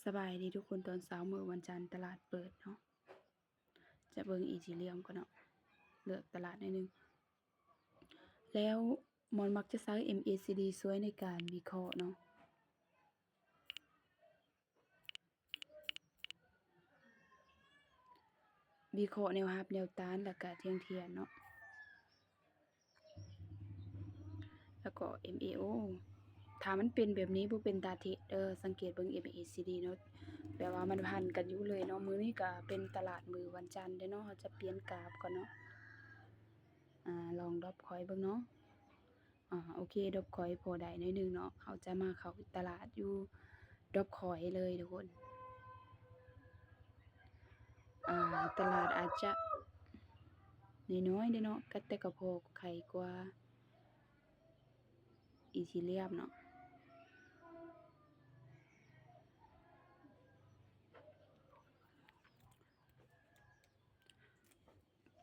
ສະບາຍດີທຸກຄົນ, ຕອນເຊົ້າມື້ວັນຈັນຕະຫຼາດເປີດເນາະ. ຈະເບິ່ງອີທີຣຽມກ່ອນເນາະ, ເລືອກຕະຫຼາດໜ້ອຍໜຶ່ງ. ແລ້ວມອນມັກຈະໃຊ້ເອັມເອຊີດີຊ່ວຍໃນການວິເຄາະເນາະ. ວິເຄາະແນວຮັບແນວຕ້ານ ແລ້ວກະທ່ຽງທຽນເນາະ, ແລ້ວກໍເອັມເອໂອ. ຖ້າມັນເປັນແບບນີ້ບໍ່ເປັນຕາເທຣດເດີ, ສັງເກດເບິ່ງເອັມເອຊີດີເນາະ, ແປວ່າມັນພັນກັນຢູ່ເລີຍເນາະ. ມື້ນີ້ກະເປັນຕະຫຼາດມື້ວັນຈັນເດ້ເນາະ, ເຮົາຈະປ່ຽນກາບກ່ອນເນາະ. ອາ ລອງດຣອບຄອຍເບິ່ງເນາະ. ອາ ໂອເຄ, ດຣອບຄອຍພໍໄດ້ໜ້ອຍໜຶ່ງເນາະ. ເຮົາຈະມາເຂົ້າຕະຫຼາດຢູ່ດຣອບຄອຍເລີຍທຸກຄົນ. ອາ ຕະຫຼາດອາດຈະນ້ອຍໆເດ້ເນາະ, ກະ ແຕ່ກະພໍໄຄກວ່າອີທີຣຽມເນາະ.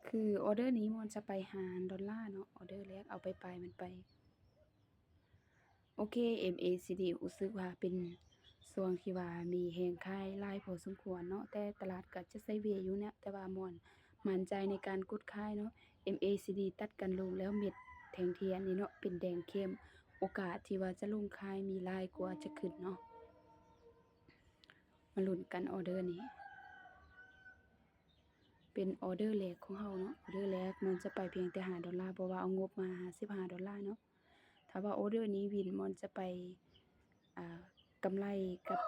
ຄືອໍເດີນີ້ມັນຈະໄປຫ້າດອນລາເນາະ, ອໍເດີແລກເອົາໄປປາຍມັນໄປ. ໂອເຄ, ເອັມເອຊີດີ ຮູ້ສຶກວ່າເປັນຊ່ວງທີ່ວ່າມີແຮງຂາຍຫຼາຍພໍສົມຄວນເນາະ, ແຕ່ຕະຫຼາດກໍຈະໄຊເວຢູ່ເນາະ, ແຕ່ວ່າມ່ວນໝັ້ນໃຈໃນການກົດຂາຍເນາະ. ເອັມເອຊີດີ ຕັດກັນລົງແລ້ວເມັດແທ່ງທຽນນີ້ເນາະ ເປັນແດງເຂັ້ມ, ໂອກາດທີ່ວ່າຈະລົງຂາຍມີຫຼາຍກວ່າຈະຂຶ້ນເນາະ. ມາລຸ້ນກັນອໍເດີນີ້. ເປັນອໍເດີແລກຂອງເຮົາເນາະ, ອໍເດີແລກມັນຈະໄປພຽງແຕ່ຫ້າດອນລາ ເພາະວ່າເອົາງົບມາຫ້າສິບຫ້າດອນລາເນາະ. ຖ້າວ່າອໍເດີນີ້ວິນ ມັນຈະໄປ ອາ ກຳໄລກັບ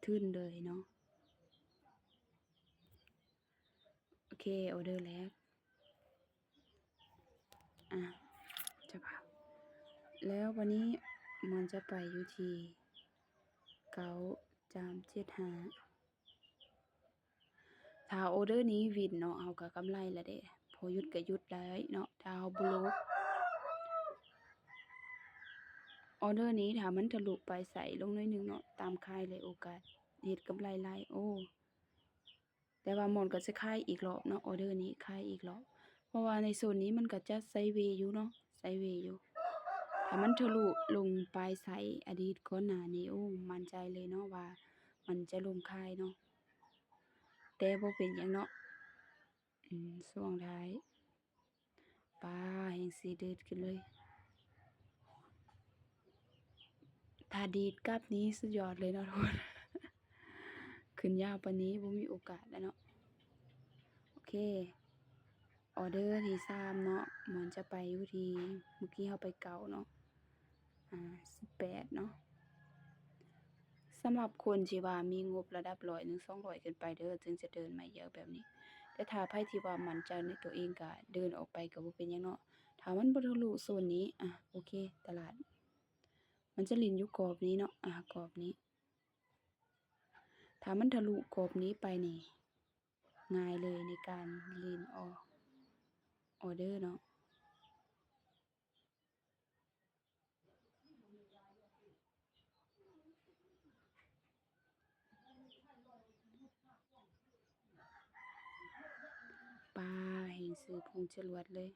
ທຶນເລີຍເນາະ. ໂອເຄ, ອໍເດີແລກ ອາ ຈະພາ ແລ້ວບາດນີ້ມັນຈະໄປຢູ່ທີ່ເກົ້າສາມເຈັດຫ້າ. ຖ້າອໍເດີນີ້ວິນເນາະ ເຮົາກໍກຳໄລແລ້ວເດ້, ພໍຢຸດກໍຢຸດໄດ້ເນາະ ຖ້າເຮົາບໍ່ຫຼົບ. ອໍເດີນີ້ຖ້າມັນທະລຸໄປໃສ່ລົງໜ້ອຍໜຶ່ງເນາະ, ຕາມຂາຍເລີຍ, ໂອກາດເຮັດກຳໄລຫຼາຍ. ໂອ້ ແຕ່ວ່າມັນກໍຈະຂາຍອີກລອບເນາະ, ອໍເດີນີ້ຂາຍອີກລອບ ເພາະວ່າໃນໂຊນນີ້ມັນກໍຈະໄຊເວຢູ່ເນາະ, ໄຊເວຢູ່. ຖ້າມັນທະລຸລົງປາຍໄຊອະດີດກ່ອນໜ້ານີ້, ໂອ້ ໝັ້ນໃຈເລີຍເນາະວ່າມັນຈະລົງຂາຍເນາະ, ແຕ່ບໍ່ເປັນຫຍັງເນາະ. ອືມ ຊ່ວງທ້າຍ ປາ ແຮງຊື້ດີດຂຶ້ນເລີຍ. ຖ້າດີດກັບນີ້ສຸດຍອດເລີຍເນາະທຸກຄົນ, ຂຶ້ນຍາວປານນີ້ບໍ່ມີໂອກາດແລ້ວເນາະ. ໂອເຄ, ອໍເດີທີສາມເນາະ, ມັນຈະໄປຢູ່ທີ່ ເມື່ອກີ້ເຮົາໄປເກົ້າເນາະ. ອາ ສິບແປດເນາະ. ສຳລັບຄົນທີ່ວ່າມີງົບລະດັບຮ້ອຍໜຶ່ງ ສອງຮ້ອຍຂຶ້ນໄປເດີ ຈຶ່ງຈະເດີນໄມ້ເຍົແບບນີ້, ແຕ່ຖ້າໃຜທີ່ວ່າໝັ້ນໃຈໃນຕົວເອງກະເດີນອອກໄປກໍບໍ່ເປັນຫຍັງເນາະ. ຖ້າມັນບໍ່ທະລຸໂຊນນີ້ ອາ ໂອເຄ, ຕະຫຼາດມັນຈະຫຼິ້ນຢູ່ກອບນີ້ເນາະ, ອາ ກອບນີ້. ຖ້າມັນທະລຸກອບນີ້ໄປນີ້ ງ່າຍເລີຍໃນການຫຼິ້ນອໍ ອໍເດີເນາະ. ປາ ແຮງຊື້ພຸ່ງຈະຫຼວດເລີຍ.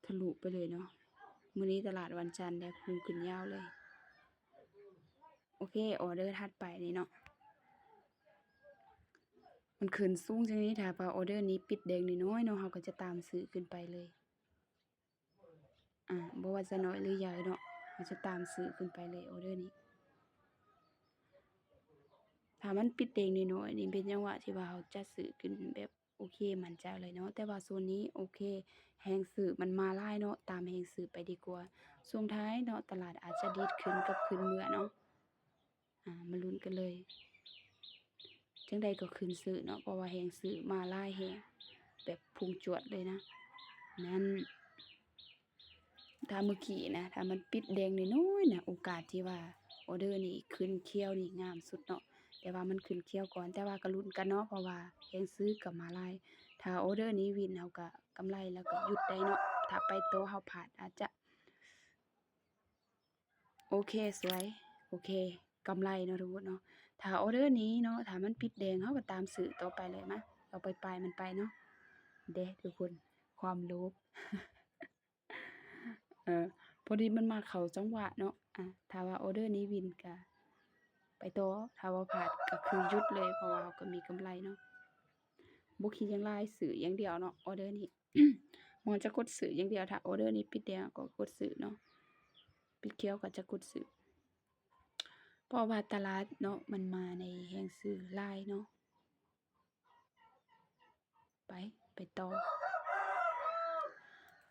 ທະລຸໄປເລີຍເນາະ. ມື້ນີ້ຕະຫຼາດວັນຈັນແດ່ ພຸ່ງຂຶ້ນຍາວເລີຍ. ໂອເຄ, ອໍເດີຖັດໄປນີ້ເນາະ, ມັນຂຶ້ນສູງຈັ່ງນີ້, ຖ້າວ່າອໍເດີນີ້ປິດແດງນ້ອຍໆເນາະ, ເຮົາກໍຈະຕາມຊື້ຂຶ້ນໄປເລີຍ. ອາ ບໍ່ວ່າຈະນ້ອຍຫຼືໃຫຍ່ເນາະ, ເຮົາຈະຕາມຊື້ຂຶ້ນໄປເລີຍ ອໍເດີນີ້. ຖ້າມັນປິດແດງນ້ອຍໆນີ້ ເປັນຈັງຫວະທີ່ວ່າເຮົາຈະຊື້ຂຶ້ນແບບ ໂອເຄ ໝັ້ນໃຈເລີຍເນາະ. ແຕ່ວ່າໂຊນນີ້ ໂອເຄ ແຮງຊື້ມັນມາຫຼາຍເນາະ, ຕາມແຮງຊື້ໄປດີກວ່າ. ຊ່ວງທ້າຍເນາະ ຕະຫຼາດອາດຈະດີດຂຶ້ນກັບຂຶ້ນເມືອເນາະ. ອາ ມາລຸ້ນກັນເລີຍ. ຈັ່ງໃດກໍຂຶ້ນຊື້ເນາະ, ເພາະວ່າແຮງຊື້ມາຫຼາຍແຮງ ແບບພຸ່ງຈວດເລີຍນະ. ນັ້ນ ຖ້າເມື່ອກີ້ນະ ຖ້າມັນປິດແດງນ້ອຍໆນະ ໂອກາດທີ່ວ່າອໍເດີນີ້ຂຶ້ນຂຽວນີ້ງາມສຸດເນາະ, ແຕ່ວ່າມັນຂຶ້ນຂຽວກ່ອນ. ແຕ່ວ່າກໍລຸ້ນກັນເນາະ, ເພາະວ່າແຮງຊື້ກໍມາຫຼາຍ. ຖ້າອໍເດີນີ້ວິນ ເຮົາກໍກຳໄລ ແລ້ວກໍຢຸດໄດ້ເນາະ. ຖ້າໄປຕໍ່ເຮົາພາດ ອາດຈະ ໂອເຄ ສວຍ ໂອເຄ ກຳໄລເນາະທຸກຄົນເນາະ. ຖ້າອໍເດີນີ້ເນາະ ຖ້າມັນປິດແດງ ເຮົາກໍຕາມຊື້ຕໍ່ໄປເລີຍມາ. ເອົາປາຍໆມັນໄປເນາະ. ເດ້ທຸກຄົນ ຄວາມໂລບ ເອີ ພໍດີມັນມາເຂົ້າຈັງຫວະເນາະ. ອາ ຖ້າວ່າອໍເດີນີ້ວິນກະໄປຕໍ່ ຖ້າວ່າພາດກະຄືຢຸດເລີຍ ເພາະວ່າເຮົາກະມີກຳໄລເນາະ. ບໍ່ຄິດຫຍັງຫຼາຍ ຊື້ຢ່າງດຽວເນາະ ອໍເດີນີ້ ມັນຈະກົດຊື້ຢ່າງດຽວ. ຖ້າອໍເດີນີ້ປິດແດງກະກົດຊື້ເນາະ ປິດຂຽວກະຈະກົດຊື້ ເພາະວ່າຕະຫຼາດເນາະ ມັນມາໃນແຮງຊື້ຫຼາຍເນາະ. ໄປ ໄປຕໍ່.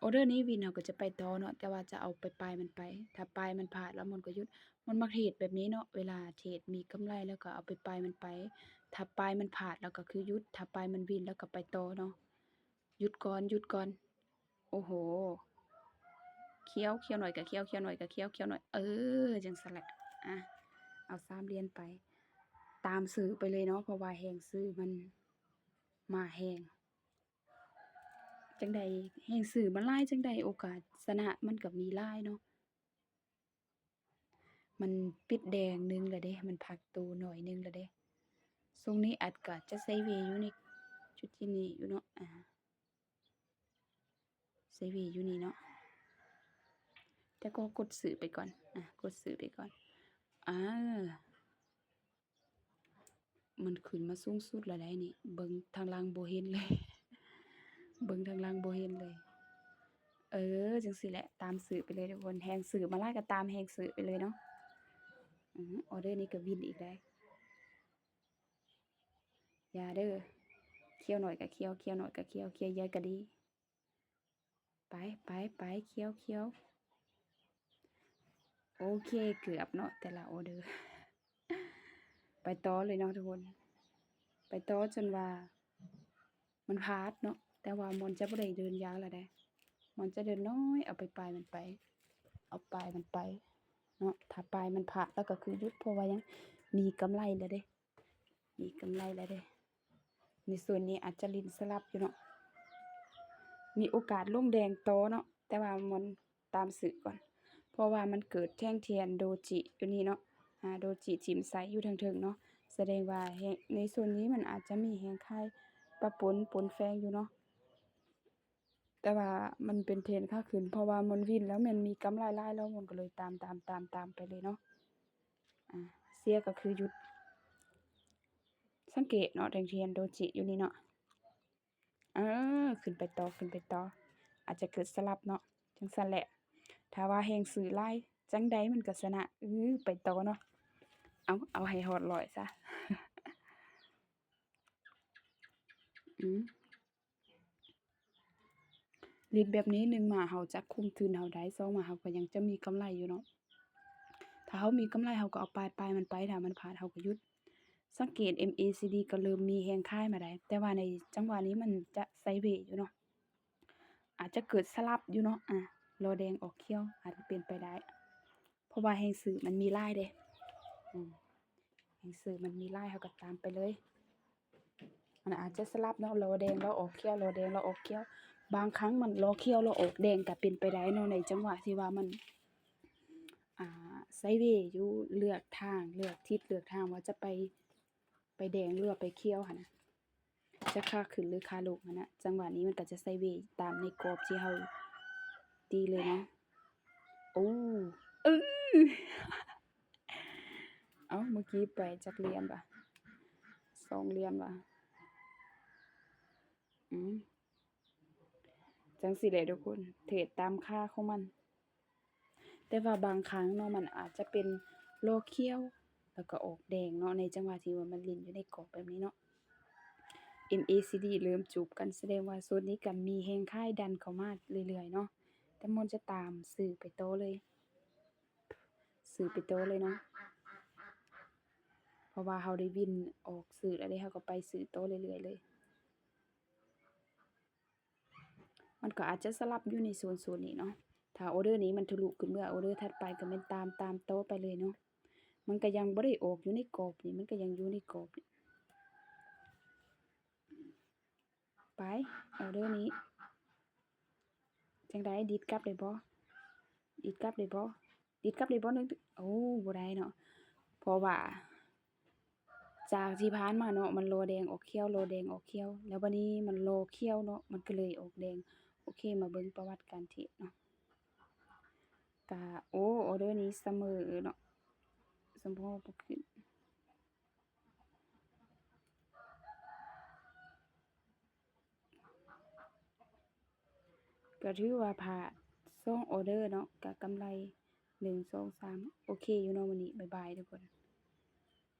ອໍເດີນີ້ວິນເຮົາກະຈະໄປຕໍ່ເນາະ ແຕ່ວ່າຈະເອົາປາຍໆມັນໄປ. ຖ້າປາຍມັນພາດແລ້ວມັນກະຢຸດ. ມັນມັກເທຣດແບບນີ້ເນາະ ເວລາເທຣດມີກຳໄລແລ້ວກະເອົາປາຍໆມັນໄປ. ຖ້າປາຍມັນພາດແລ້ວກະຄືຢຸດ ຖ້າປາຍມັນວິນແລ້ວກະໄປຕໍ່ເນາະ. ຢຸດກ່ອນ ຢຸດກ່ອນ. ໂອ້ໂຫ ຂຽວ ຂຽວໜ້ອຍກະຂຽວ ຂຽວໜ້ອຍກະຂຽວ ຂຽວໜ້ອຍ ເອີ ຈັ່ງຊັ້ນແຫຼະ. ອາ ເອົາສາມຫຼຽນໄປ ຕາມຊື້ໄປເລີຍເນາະ ເພາະວ່າແຮງຊື້ມັນມາແຮງ. ຈັ່ງໃດ ແຮງຊື້ມັນຫຼາຍຈັ່ງໃດ ໂອກາດຊະນະມັນກະມີຫຼາຍເນາະ. ມັນປິດແດງໜຶ່ງແລ້ວເດ້ ມັນພັກໂຕໜ້ອຍໜຶ່ງແລ້ວເດ້. ຊົງນີ້ອາດກະຈະໄຊເວຢູ່ໃນຈຸດທີ່ນີ້ຢູ່ເນາະ ອາ ໄຊເວຢູ່ນີ້ເນາະ ແຕ່ກໍກົດຊື້ໄປກ່ອນ ອາ ກົດຊື້ໄປກ່ອນ. ອາ ມັນຂຶ້ນມາສູງສຸດແລ້ວໃດ໋ນີ້ ເບິ່ງທາງຫຼັງບໍ່ເຫັນເລີຍ ເບິ່ງທາງຫຼັງບໍ່ເຫັນເລີຍ. ເອີ ຈັ່ງຊີ້ແຫຼະ ຕາມຊື້ໄປເລີຍທຸກຄົນ ແຮງຊື້ມາຫຼາຍກະຕາມແຮງຊື້ໄປເລີຍເນາະ. ອື ອໍເດີນີ້ກະວິນອີກແລ້ວ ຢ່າເດີ ຂຽວໜ້ອຍກະຂຽວ ຂຽວໜ້ອຍກະຂຽວ ຂຽວໃຫຍ່ກະດີ. ໄປ ໄປ ໄປ ຂຽວ ຂຽວ. ໂອເຄ ເກືອບເນາະ ແຕ່ລະອໍເດີ. ໄປຕໍ່ເລີຍເນາະທຸກຄົນ ໄປຕໍ່ຈົນວ່າມັນພາດເນາະ. ແຕ່ວ່າມັນຈະບໍ່ໄດ້ເດີນຍາວແລ້ວໃດ໋ ມັນຈະເດີນນ້ອຍ ເອົາປາຍໆມັນໄປ ເອົາປາຍມັນໄປເນາະ. ຖ້າປາຍມັນພາດແລ້ວກະຄືຢຸດ ເພາະວ່າຍັງມີກຳໄລແລ້ວເດ້ ມີກຳໄລແລ້ວເດ້. ໃນໂຊນນີ້ອາດຈະຫຼິ້ນສະຫຼັບຢູ່ເນາະ ມີໂອກາດລົງແດງຕໍ່ເນາະ ແຕ່ວ່າມັນຕາມຊື້ກ່ອນ ເພາະວ່າມັນເກີດແທ່ງທຽນໂດຈິຢູ່ນີ້ເນາະ ອາ ໂດຈິຖິ້ມໃສ່ຢູ່ເທິງໆເນາະ. ສະແດງວ່າໃນໂຊນນີ້ມັນອາດຈະມີແຮງຂາຍປະປົນປົນແຝງຢູ່ເນາະ. ແຕ່ວ່າມັນເປັນເທຣນຂາຂຶ້ນ ເພາະວ່າມັນວິນແລ້ວແມ່ນມີກຳໄລຫຼາຍແລ້ວ ມັນກະເລີຍຕາມ ຕາມ ຕາມ ຕາມໄປເລີຍເນາະ. ອາ ເສຍກະຄືຢຸດ. ສັງເກດເນາະ ແທ່ງທຽນໂດຈິຢູ່ນີ້ເນາະ. ເອີ ຂຶ້ນໄປຕໍ່ ຂຶ້ນໄປຕໍ່ ອາດຈະເກີດສະຫຼັບເນາະ ຈັ່ງຊັ້ນແຫຼະ. ຖ້າວ່າແຮງຊື້ຫຼາຍ ຈັ່ງໃດມັນກະຊະນະ ອື ໄປຕໍ່ເນາະ. ເອົາ ເອົາໃຫ້ຮອດຮ້ອຍຊະ. ອື ຫຼິ້ນແບບນີ້ ໜຶ່ງມາເຮົາຈະຄຸມທຶນເຮົາໄດ້ ສອງມາເຮົາກະຍັງຈະມີກຳໄລຢູ່ເນາະ. ຖ້າເຮົາມີກຳໄລເຮົາກະເອົາປາຍໆມັນໄປ ຖ້າມັນພາດເຮົາກະຢຸດ. ສັງເກດ ເອັມເອຊີດີ ກະເລີ່ມມີແຮງຂາຍມາໄດ໋ ແຕ່ວ່າໃນຈັງຫວະນີ້ມັນຈະໄຊເວຢູ່ເນາະ ອາດຈະເກີດສະຫຼັບຢູ່ເນາະ. ອາ ລໍແດງອອກຂຽວ ອາດຈະເປັນໄປໄດ້ ເພາະວ່າແຮງຊື້ມັນມີຫຼາຍເດ້. ອື ແຮງຊື້ມັນມີຫຼາຍ ເຮົາກະຕາມໄປເລີຍ. ມັນອາດຈະສະຫຼັບເນາະ ລໍແດງລໍອອກຂຽວ ລໍແດງລໍອອກຂຽວ. ບາງຄັ້ງມັນລໍຂຽວລໍອອກແດງກະເປັນໄປໄດ້ເນາະ ໃນຈັງຫວະທີ່ວ່າມັນ ອາ ໄຊເວຢູ່ ເລືອກທາງ ເລືອກທິດ ເລືອກທາງວ່າຈະໄປ ໄປແດງ ຫຼືວ່າໄປຂຽວຫັ້ນນະ ຈະຂາຂຶ້ນ ຫຼືຂາລົງຫັ້ນນະ. ຈັງຫວະນີ້ມັນກະຈະໄຊເວຕາມໃນກອບທີ່ເຮົາຕີເລີຍເນາະ. ໂອ້ ອື ເອົ້າ ເມື່ອກີ້ໄປຈັກຫຼຽນຫວາ? ສອງຫຼຽນຫວາ? ອື ຈັ່ງຊີ້ແຫຼະທຸກຄົນ ເທຣດຕາມຄ່າຂອງມັນ. ແຕ່ວ່າບາງຄັ້ງເນາະ ມັນອາດຈະເປັນລໍຂຽວ ແລ້ວກະອອກແດງເນາະ ໃນຈັງຫວະທີ່ວ່າມັນຫຼິ້ນຢູ່ໃນກອບແບບນີ້ເນາະ. ເອັມເອຊີດີ ເລີ່ມຈູບກັນ ສະແດງວ່າໂຊນນີ້ກະມີແຮງຂາຍດັນເຂົ້າມາເລື້ອຍໆເນາະ. ແຕ່ມັນຈະຕາມຊື້ໄປຕໍ່ເລີຍ ຊື້ໄປຕໍ່ເລີຍເນາະ ເພາະວ່າເຮົາໄດ້ວິນອອກຊື້ແລ້ວເດ້ ເຮົາກະໄປຊື້ຕໍ່ເລື້ອຍໆເລີຍ. ມັນກະອາດຈະສະຫຼັບຢູ່ໃນໂຊນໆນີ້ເນາະ. ຖ້າອໍເດີນີ້ມັນທະລຸຂຶ້ນເມືອ ອໍເດີຖັດໄປກະແມ່ນຕາມ ຕາມຕໍ່ໄປເລີຍເນາະ. ມັນກະຍັງບໍ່ໄດ້ອອກຢູ່ໃນກອບນີ້ ມັນກະຍັງຢູ່ໃນກອບນີ້. ໄປ ອໍເດີນີ້ ຈັ່ງໃດ ດີດກັບໄດ້ບໍ່? ດີດກັບໄດ້ບໍ່? ດີດກັບໄດ້ບໍ່? ໂອ້ ບໍ່ໄດ້ເນາະ ເພາະວ່າ ຈາກທີ່ຜ່ານມາເນາະ ມັນລໍແດງອອກຂຽວ ລໍແດງອອກຂຽວ ແລ້ວບັດນີ້ມັນລໍຂຽວເນາະ ມັນກໍເລີຍອອກແດງ. ໂອເຄ ມາເບິ່ງປະຫວັດການເທຣດເນາະ ກະ ໂອ້ ອໍເດີນີ້ສະເໝີເນາະ ສົມພໍບໍ່ຂຶ້ນ. ກໍຖືວ່າພາດສອງອໍເດີເນາະ ກະກຳໄລ ໜຶ່ງ ສອງ ສາມ ໂອເຄຢູ່ເນາະມື້ນີ້. ບາຍບາຍທຸກຄົນ.